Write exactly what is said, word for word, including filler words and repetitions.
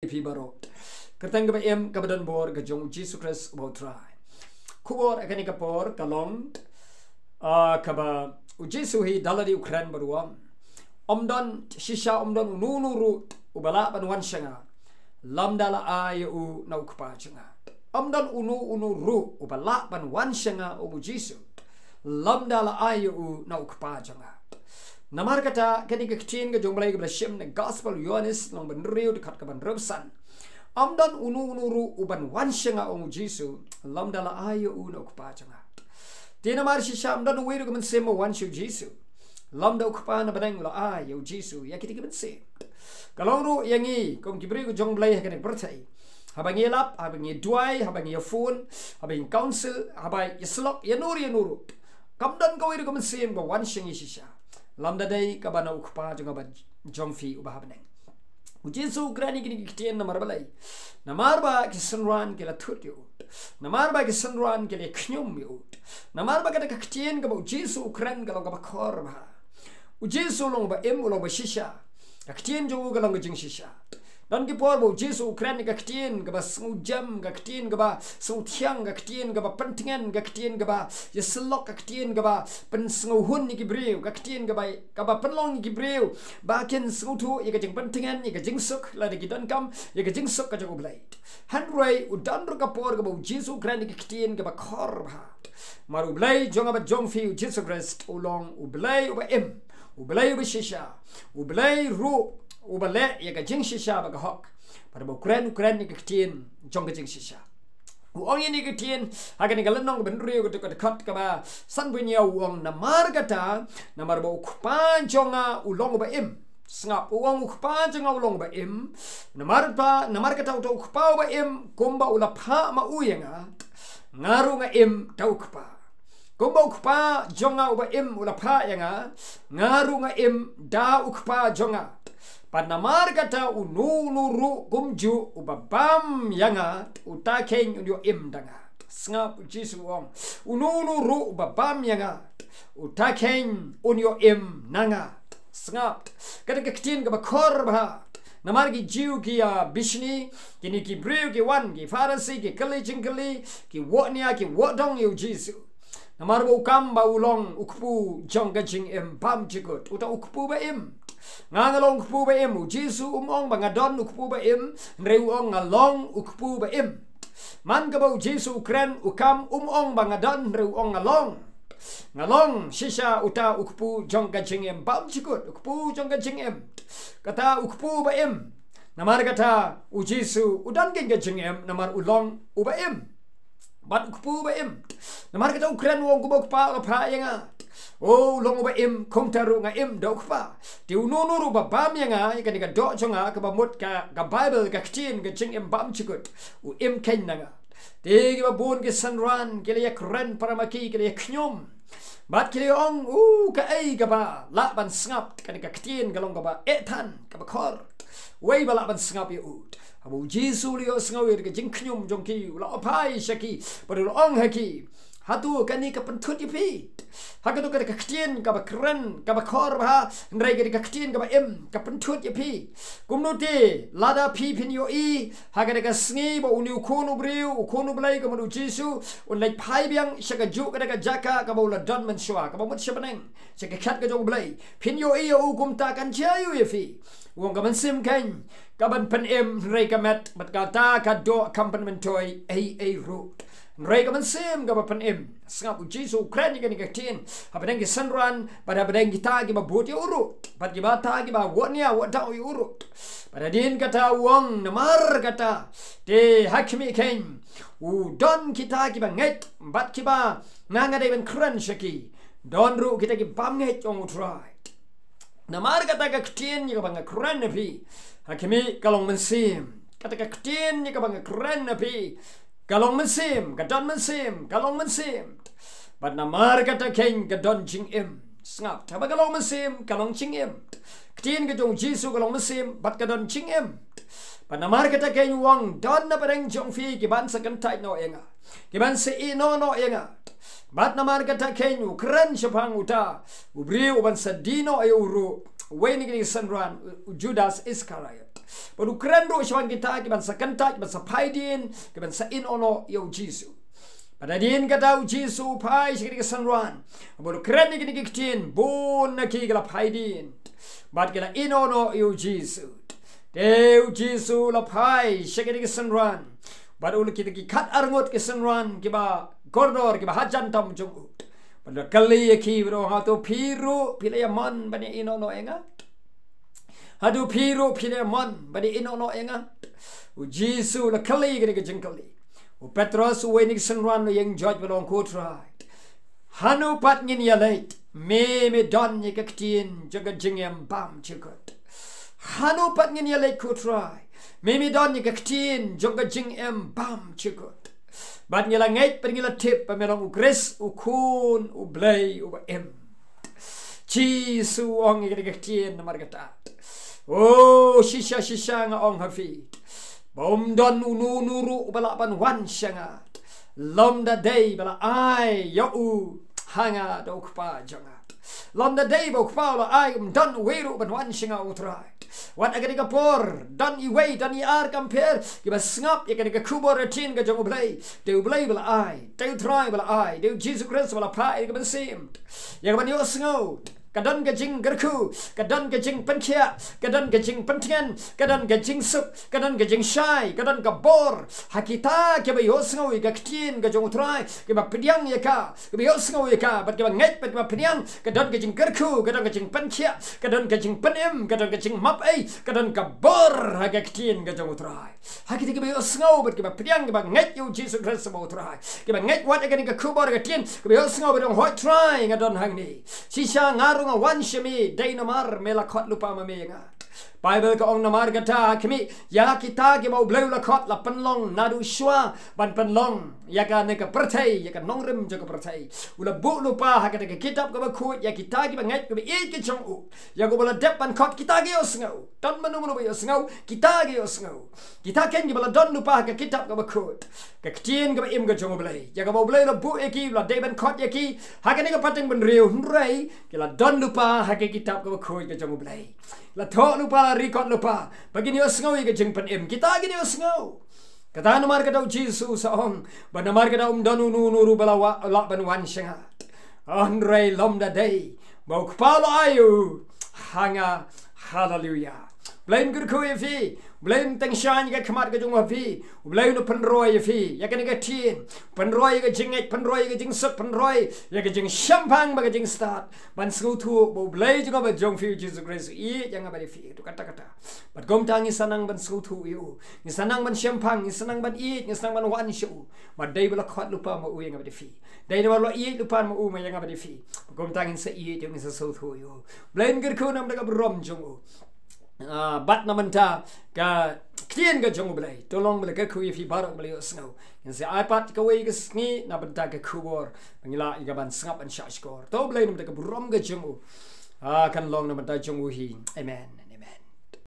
phi baroh. Kyrteng kaba im kaba don bor ka jong u Jisu Khrist uba u Trai. Khubor ha kane ka por ka long, ah, kaba u Jisu hi da lade u kren bad u ong, ym don shisha, ym don uno uno ruh uba lah ban wan sha nga lymda la ai ïa u na u Kpa jong nga. Ym don uno uno ruh uba lah ban wan sha nga, ong u Jisu, lymda la ai ïa u na u Kpa jong nga. Namar kata kane ka ktien ka jong u Blei kaba la shim na gospel u Ïoannis lynnong ba hynriew dkhot kaba hynriew san. Ym don uno uno ruh uban wan sha nga, ong u Jisu, lymda la ai ïa u na u Kpa jong nga. Te namar shisha ym don uwei ruh ka mynsiem ba wan sha u Jisu lymda u Kpa na bneng u la ai ïa u Jisu ïa kita ki mynsiem. Ka long ruh ïa ngi kum ki briew ka jong u Blei ha kane ka pyrthei. Haba ngi ïalap, haba ngi duwai, haba ngi ïa phone, haba ngi counsel, haba ïa syllok, ïa no ruh ïa no ruh, kam don kawei ruh ka mynsiem ba wan sha ngi shisha lymda dei kaba na u Kpa jong nga bad jong phi uba ha bneng. U Jisu u kren ïa kine ki ktien namar balei? Namar ba ki synran ki la thut ïa u. Namar ba ki synran ki la khñium ïa u. Namar ba kata ka ktien kaba u Jisu u kren ka long kaba khor bha. U Jisu u long ba im, u long ba shisha. Ka ktien jong u ka long ka jingshisha. Don ki por ba u Jisu u kren ïa ka ktien kaba sngewjem, ka ktien kaba sngewthiang, ka ktien kaba pyntngen, ka ktien kaba ïa syllok, ka ktien kaba pynsngewhun ïa ki briew, ka ktien kaba, kaba pynlong ïa ki briew ba kin sngewthuh ïa ka jingpyntngen, ïa ka jingsuk lada ki donkam ïa ka jingsuk ka jong u Blei. Hynrei u don ruh ka por kaba u Jisu u kren ïa ka ktien kaba khor bha. Namar u Blei jong nga bad jong phi, u Jisu Khrist, u long u Blei uba im, u Blei uba shisha, u Blei ruh uba leh ïa ka jingshisha bad ka hok. Bad haba u kren, u kren ïa ka ktien jong ka jingshisha. U ong ïa kane ka ktien ha kane ka lynnong kaba hynriew, ka dkhot kaba sanphew hynñiew, u ong, namar kata, namar ba u Kpa jong nga u long uba im. Sngap, u ong u Kpa jong nga u long uba im. Namar ba, namar kata uta u Kpa uba im, kumba u la phah ma u ïa nga, nga ruh nga im da u Kpa. Kumba u Kpa jong nga uba im u la phah ïa nga, nga ruh nga im da u Kpa jong nga. Bad namar kata uno uno ruh kumjuh uba bam ïa nga, uta khein un ïoh im da nga. Sngap, u Jisu u ong, uno uno ruh uba bam ïa nga, uta khein un ïoh im na nga. Sngap, kata ka ktien kaba khor bha. Namar ki Jiw ki ïa bishni, kine ki briew ki wan, ki Pharisi, ki kylli jingkylli, ki wad nia, ki wad dong ïa u Jisu. Namar ba u kam ba u long u kpu jong ka jingim bam jukut. Uta u kpu ba im. Nga nga long u kpu ba im. U Jisu um ong ba nga don u kpu ba im, hynrei u ong nga long u kpu ba im. Man kaba u Jisu u kren, u kam um ong ba nga don, hynrei u ong nga long. Nga long shisha uta u kpu jong ka jingim bam jukut, u kpu jong ka jingim. Kata u kpu ba im. Namar kata u Jisu u don khein ka jingim, namar u long uba im. Bad u kpu ba im. Namar kata u kren u ong, kumba u Kpa u la phah ïa nga, u long uba im, kumta ruh nga im da u Kpa. Te uno uno ruh ba bam ïa nga, ïa kane ka doh jong nga kaba mut ka, ka Baibl, ka ktien ka jingim bam jukut, u im khein na nga. Te kiba bun ki synran ki la ïa kren para ma ki, ki la ïa khñium. Bad ki la ïa ong, u, kaei kaba lah ban sngap, kane ka ktien ka long kaba eh than, kaba khor. Uei ba lah ban sngap ïa u? Haba u Jisu u la ïohsngew ïa ka jingkhñium jong ki, u la phai sha ki bad u la ong ha ki, hato kane ka pynthut ïa phi? Ha kato ka, ka ktien kaba kren, kaba khor bha, hynrei ka, ka ktien kaba im ka pynthut ïa phi. Kumno te lada phi phin ïohi ha kane ka sngi ba une u Khun u briew, u Khun u Blei, ka mut u Jisu, un leit phai biang sha kajuh kata ka jaka kaba u la don mynshuwa, kaba mut sha bneng, sha ka khet ka jong u Blei, phin ïohi ïa u, kumta kan jia ïa u ïa phi? U ong, ka mynsiem khein ka ban pynim, hynrei ka met bad kata ka doh kam pynmyntoi ei ei ruh. Hynrei ka mynsiem kaba pynim. Sngap, u Jisu u kren ïa kane ka ktien ha pdeng ki synran bad ha pdeng kita kiba bud ïa u ruh, bad kiba ta kiba wad nia wad daw ïa u ruh. Bad hadien kata u ong, namar kata te ha khmih khein u don kita kiba ngeit bad kiba nga nga dei ban kren sha ki. Don ruh kita ki bym ngeit, ong u Trai. Namar kata ka ktien ïa kaba nga kren na phi ha khmih ka long mynsiem. Kata ka ktien ïa kaba nga kren na phi ka long mynsiem, ka don mynsiem, ka long mynsiem. Bad namar kata khein ka don jingim. Sngap, haba ka long mynsiem ka long jingim. Ktien ka jong u Jisu ka long mynsiem bad ka don jingim. Bad namar kata khein u ong, don na pdeng jong phi ki ban sa kyntait noh ïa nga, ki ban sa ïeh noh noh ïa nga. Bad namar kata khein u kren shaphang uta u briew u ban sa die noh ïa u ruh, uwei na kine ki synran, u Judas Iskariot. Bad u kren ruh shaphang kita kiban sa kyntait, kiban sa phai dien, kiban sa ïehnoh noh ïa u Jisu. Bad hadien kata u Jisu u phai sha kine ki synran bad u kren ïa kine ki ktien, bun na ki ki la phai dien bad ki la ïehnoh noh ïa u Jisu. Te u Jisu u la phai sha kine ki synran bad u la, kita ki khat ar ngut ki synran kiba kordor, kiba hajan tam jong u. Bad u la kylli ïa ki bad u ong, hato phi ruh phi la ïa mon ban ïehnoh noh ïa nga? Hato phi ruh phi la ïa mon ban ïehnoh noh ïa nga? U Jisu u la kylli kane ka jingkylli. U Petros, uwei na ki synran, u la ïeng joit bad u ong, ko Trai, hano pat ngin ïaleit? Me, me don ïa ka ktien jong ka jingim bymjukut. Hano pat ngin ïaleit, ko Trai? Me, me don ïa ka ktien jong ka jingim bymjukut. Bad ngi la ngeit bad ngi la tip ba me long u Khrist, u Khun u Blei uba im. Jisu u ong ïa kane ka ktien namar kata. O, shisha shisha nga ong ha phi, ba ym don uno uno ruh uba lah ban wan sha nga lymda dei ba la ai ïa u ha nga da u Kpa jong nga. Lymda dei ba u Kpa u la ai, ym don uwei ruh ban wan sha nga, ko Trai. Wat ha kane ka por don iwei, don i ar, kam pher, kiba sngap ïa kane ka khubor ktien ka jong U Blei. Dei U Blei ba la ai, dei U Trai ba la ai, dei U Jisu Khrist ba la phah ïa ka mynsiem ïa kaban ïohsngew. Ka don ka jingkyrkhu, ka don ka jingpynkhiah, ka don ka jingpyntngen, ka don ka jingsuk, ka don ka jingshai, ka don ka bor ha kita kiba ïohsngew ïa ka ktien ka jong U Trai, kiba pdiang ïa ka, kiba ïohsngew ïa ka bad kiba ngeit bad kiba pdiang. Ka don ka jingkyrkhu, ka don ka jingpynkhiah, ka don ka jingpynim, ka don ka jingmap ei, ka don ka bor ha ka ktien ka jong U Trai. Ha kita kiba ïohsngew bad kiba pdiang, kiba ngeit ïa U Jisu Khrist ba U Trai, kiba ngeit wat ïa kane ka khubor ka ktien, kiba ïohsngew bad ong, hooid Trai, nga don hangne. Shisha nga ruh nga wan sha me dei namar me la khot lypa ma me ïa nga. Baibl ka ong namar kata ha khmih, ïa kita kiba U Blei u la khot la pynlong naduh shuwa ban pynlong ïa kane ka pyrthei, ïa ka nongrim jong ka pyrthei. U la buh lypa ha kata ka kitab kaba khuid ïa kita kiba ngeit, kiba ïeit ka jong u. Ïa kaba la dep ban khot, kita ki ïohsngew. Don mano mano ba ïohsngew, kita ki ïohsngew. Kita kein kiba la don lypa ha ka kitab kaba khuid, ka ktien kaba im ka jong U Blei, ïa kaba U Blei u la buh ïa ki, u la dei ban khot ïa ki ha kane ka pateng bynriew, hynrei ki la don lypa ha ka kitab kaba khuid ka jong U Blei. La thoh lypa, la record lypa ba kin ïohsngew ïa ka jingpynim. Kita kin ïohsngew. Kata namar kata U Jisu u sa ong ba namar kata ym don uno uno ruh ba la wa-, lah ban wan sha nga, hynrei lymda dei ba U Kpa u la ai ïa u ha nga. Haleluia. Blei un kyrkhu ïa phi. Blei un tyngshaiñ ïa ka khmat ka jong u ha phi. Blei un pynroi ïa phi ïa kane ka ktien. Pynroi ïa ka jingngeit, pynroi ïa ka jingsuk, pynroi ïa ka jingshemphang bad ka jingstad ban sngewthuh ba U Blei jong nga bad jong phi U Jisu Khrist u ïeit ïa nga bad ïa phi. To kata kata. Bad kumta ngin sa nang ban sngewthuh ïa u, ngin sa nang ban shemphang, ngin sa nang ban ïeit, ngin sa nang ban wan sha u. Bad dei ba la khot lypa ma u ïa nga bad ïa phi. Dei namar u la ïeit lypa ma u ma ïa nga bad ïa phi. Bad kumta ngin sa ïeit ïa u, ngin sa sngewthuh ïa u. Blei un kyrkhu namar ka burom jong u. Ah, bad na mynta ka ktien ka jong U Blei, to long ba la kyrkhu ïa phi baroh ba la ïohsngew. Ngin sa ai pat kawei ka sngi na bynta ka khubor ba ngi lah ïa ka ban sngap ban shahshkor. To Blei namar ka burom ka jong u, ah, kan long na bynta jong u hi. Amen.